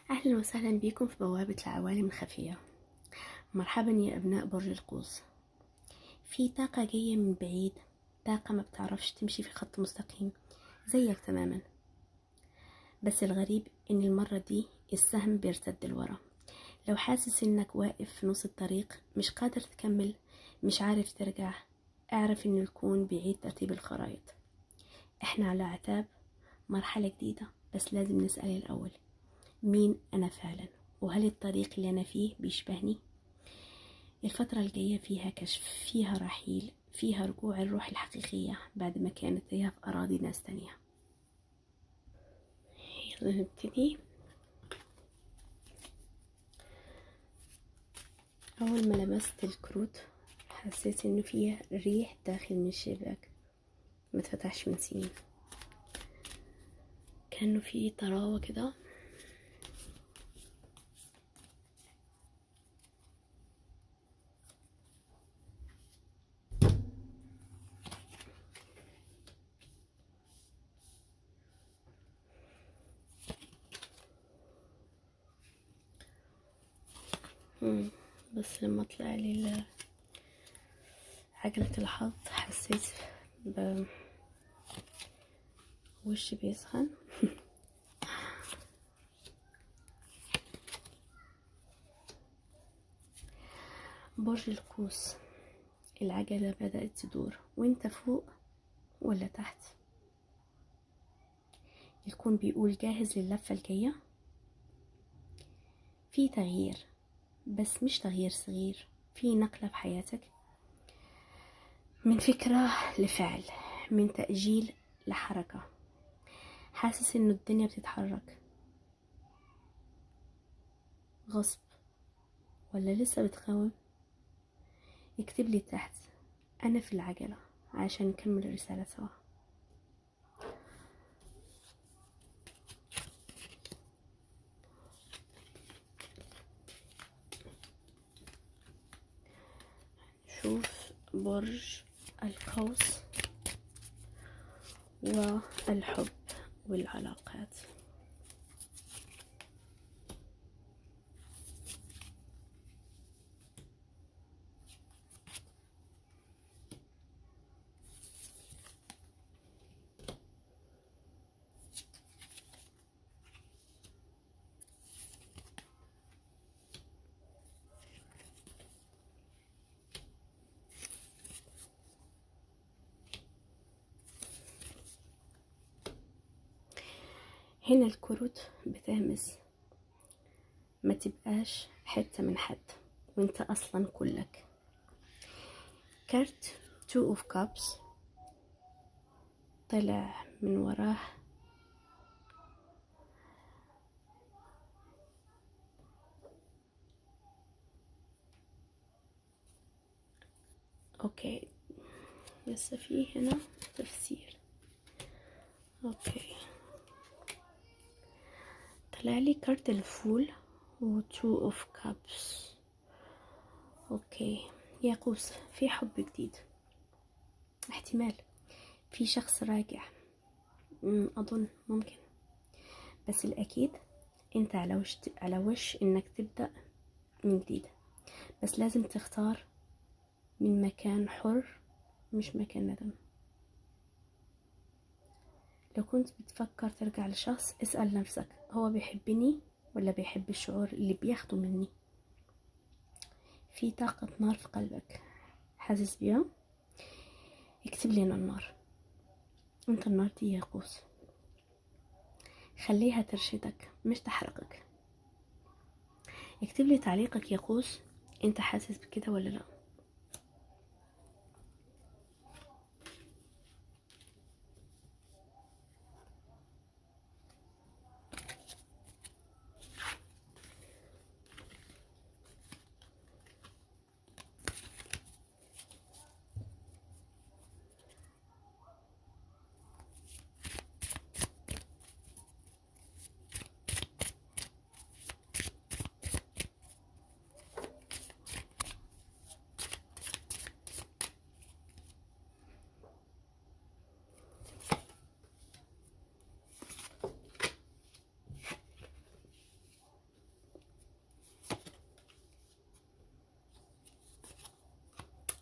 أهلا وسهلا بكم في بوابة العوالم الخفية. مرحبا يا أبناء برج القوس. في طاقة جاية من بعيد، طاقة ما بتعرفش تمشي في خط مستقيم زيك تماما، بس الغريب إن المرة دي السهم بيرتد لورا. لو حاسس إنك واقف في نص الطريق، مش قادر تكمل، مش عارف ترجع، اعرف إن الكون بيعيد ترتيب الخرائط. احنا على اعتاب مرحلة جديدة، بس لازم نسأل الأول: مين أنا فعلا؟ وهل الطريق اللي أنا فيه بيشبهني؟ الفترة الجاية فيها كشف، فيها رحيل، فيها رجوع الروح الحقيقية بعد ما كانت هي في أراضي ناس تانية. يلا نبتدي. أول ما لمست الكروت حسيت إنه فيها ريح داخل من الشباك ما اتفتحش من سنين، كأنه فيه طراوة كده. بس لما طلع لي عجلة الحظ حسيت ب وشي بيسخن. برج القوس، العجلة بدأت تدور، وانت فوق ولا تحت؟ الكون بيقول جاهز للفة الجاية. في تغيير، بس مش تغيير صغير، في نقلة في حياتك من فكرة لفعل، من تأجيل لحركة. حاسس انه الدنيا بتتحرك غصب ولا لسه بتقاوم؟ اكتب لي تحت انا في العجلة عشان نكمل الرسالة سوا. نشوف برج القوس والحب والعلاقات. هنا الكروت بتهمس، ما تبقاش حتة من حد وانت اصلا كلك. كارت 2 of cups طلع من وراه okay، لسه فيه هنا تفسير. okay، طلع لي كارت ال Fool و 2 of cups. okay يا قوس، في حب جديد، احتمال في شخص راجع، اظن ممكن، بس الاكيد انت على وش انك تبدأ من جديد، بس لازم تختار من مكان حر مش مكان ندم. لو كنت بتفكر ترجع لشخص، اسأل نفسك هو بيحبني ولا بيحب الشعور اللي بياخده مني؟ في طاقة نار في قلبك، حاسس بيها؟ اكتب لنا النار، انت النار دي يا قوس، خليها ترشدك مش تحرقك. اكتب لي تعليقك يا قوس، انت حاسس بكده ولا لا؟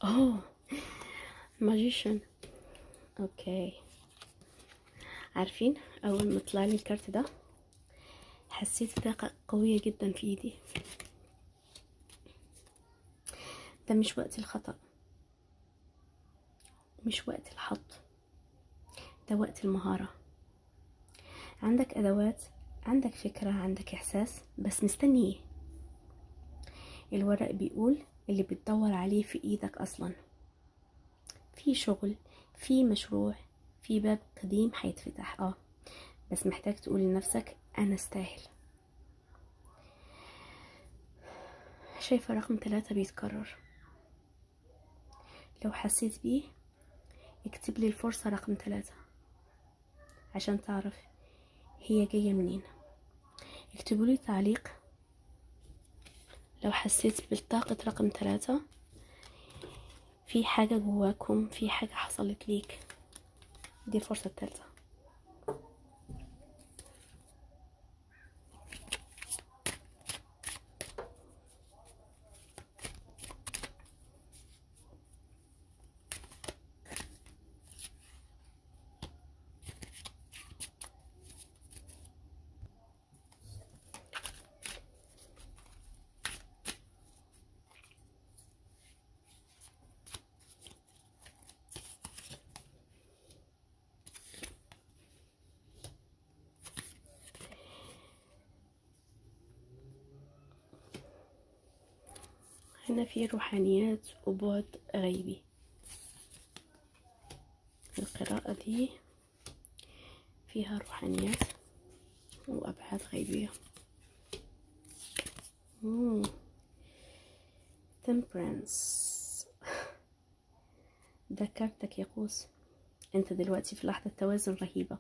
oh magician. okay، عارفين اول ما طلع لي الكارت ده حسيت طاقة قوية جدا في ايدي. ده مش وقت الخطأ، مش وقت الحط، ده وقت المهارة. عندك أدوات، عندك فكرة، عندك إحساس، بس مستني ايه؟ الورق بيقول اللي بتدور عليه في ايدك أصلا. في شغل، في مشروع، في باب قديم هيتفتح، بس محتاج تقول لنفسك أنا استاهل. شايفة رقم 3 بيتكرر، لو حسيت بيه اكتب لي الفرصة رقم 3 عشان تعرف هي جاية منين. اكتبوا لي تعليق لو حسيت بالطاقة رقم 3، في حاجة جواكم، في حاجة حصلت ليك. دي الفرصة الثالثة. هنا في روحانيات وبعد غيبي. القراءة دي فيها روحانيات وأبعاد غيبية. Temperance. ده كارتك يا قوس. انت دلوقتي في لحظة توازن رهيبة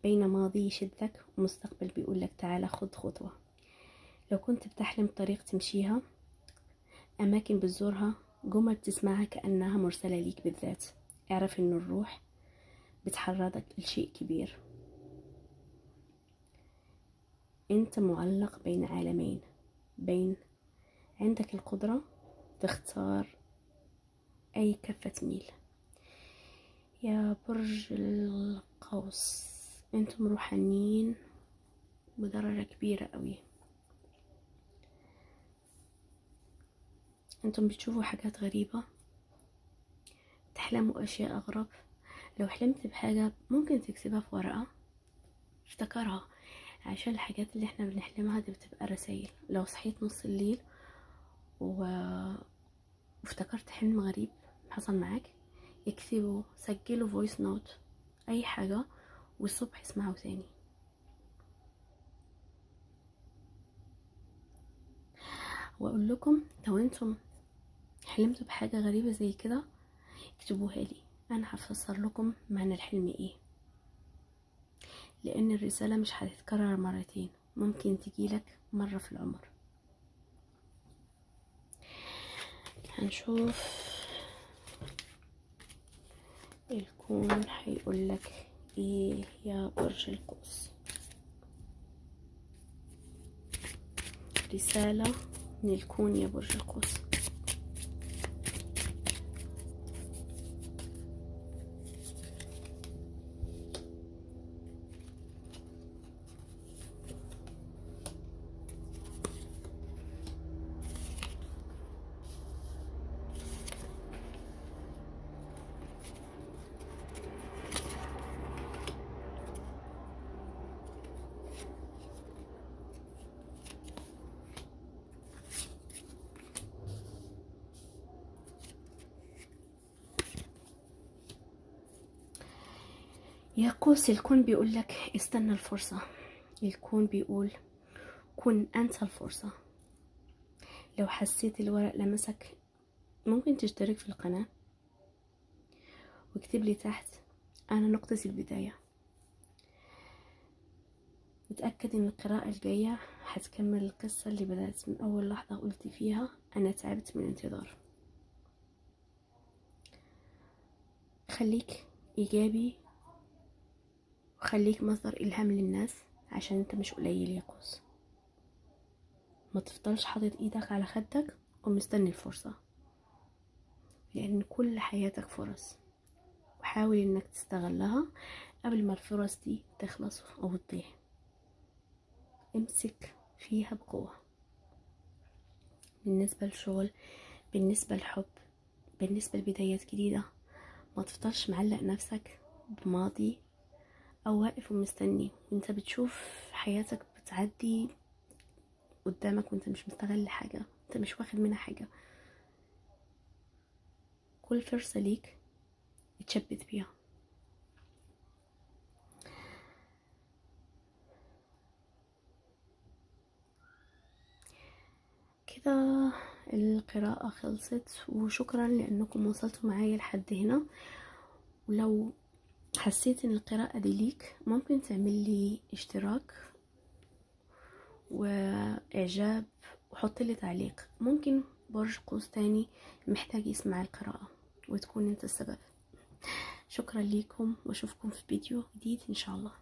بين ماضي يشدك ومستقبل بيقولك تعالى خد خطوة. لو كنت بتحلم طريق تمشيها، أماكن بتزورها، جمل بتسمعها كأنها مرسلة ليك بالذات، اعرف إن الروح بتحرضك لشيء كبير. أنت معلق بين عالمين، بين عندك القدرة تختار أي كفة تميل. يا برج القوس أنتم روحانيين بدرجة كبيرة قوي. انتم بتشوفوا حاجات غريبة، تحلموا اشياء اغرب. لو حلمت بحاجة ممكن تكتبها في ورقة، افتكرها، عشان الحاجات اللي احنا بنحلمها دي بتبقى رسائل. لو صحيت نص الليل وافتكرت حلم غريب حصل معاك، اكتبه، سجله voice note، اي حاجة، والصبح اسمعه تاني. واقول لكم لو انتم حلمتوا بحاجة غريبة زي كده اكتبوها لي، انا هفسر لكم معنى الحلم ايه، لان الرسالة مش هتتكرر مرتين، ممكن تجيلك مرة في العمر. هنشوف الكون هيقولك ايه يا برج القوس. رسالة من الكون يا برج القوس. يا قوس الكون بيقول لك استنى الفرصة. الكون بيقول كن أنت الفرصة. لو حسيت الورق لمسك ممكن تشترك في القناة واكتب لي تحت أنا نقطة البداية. اتأكد إن القراءة الجاية هتكمل القصة اللي بدأت من أول لحظة قلت فيها أنا تعبت من الانتظار. خليك إيجابي وخليك مصدر إلهام للناس، عشان انت مش قليل يا قوس. ما تفضلش حاطط ايدك على خدك ومستني الفرصة. لأن كل حياتك فرص، وحاول إنك تستغلها قبل ما الفرص دي تخلص أو تضيع. امسك فيها بقوة. بالنسبة للشغل، بالنسبة للحب، بالنسبة لبدايات جديدة، ما تفضلش معلق نفسك بماضي أو واقف ومستني وانت بتشوف حياتك بتعدي قدامك وانت مش مستغل حاجة، انت مش واخد منها حاجة. كل فرصة ليك اتشبت بيها. كده القراءة خلصت، وشكرا لأنكم وصلتوا معايا لحد هنا. ولو حسيت ان القراءة دي ليك ممكن تعمل لي اشتراك واعجاب وحط لي تعليق. ممكن برج قوس تاني محتاج يسمع القراءة وتكون انت السبب. شكرا لكم، واشوفكم في فيديو جديد ان شاء الله.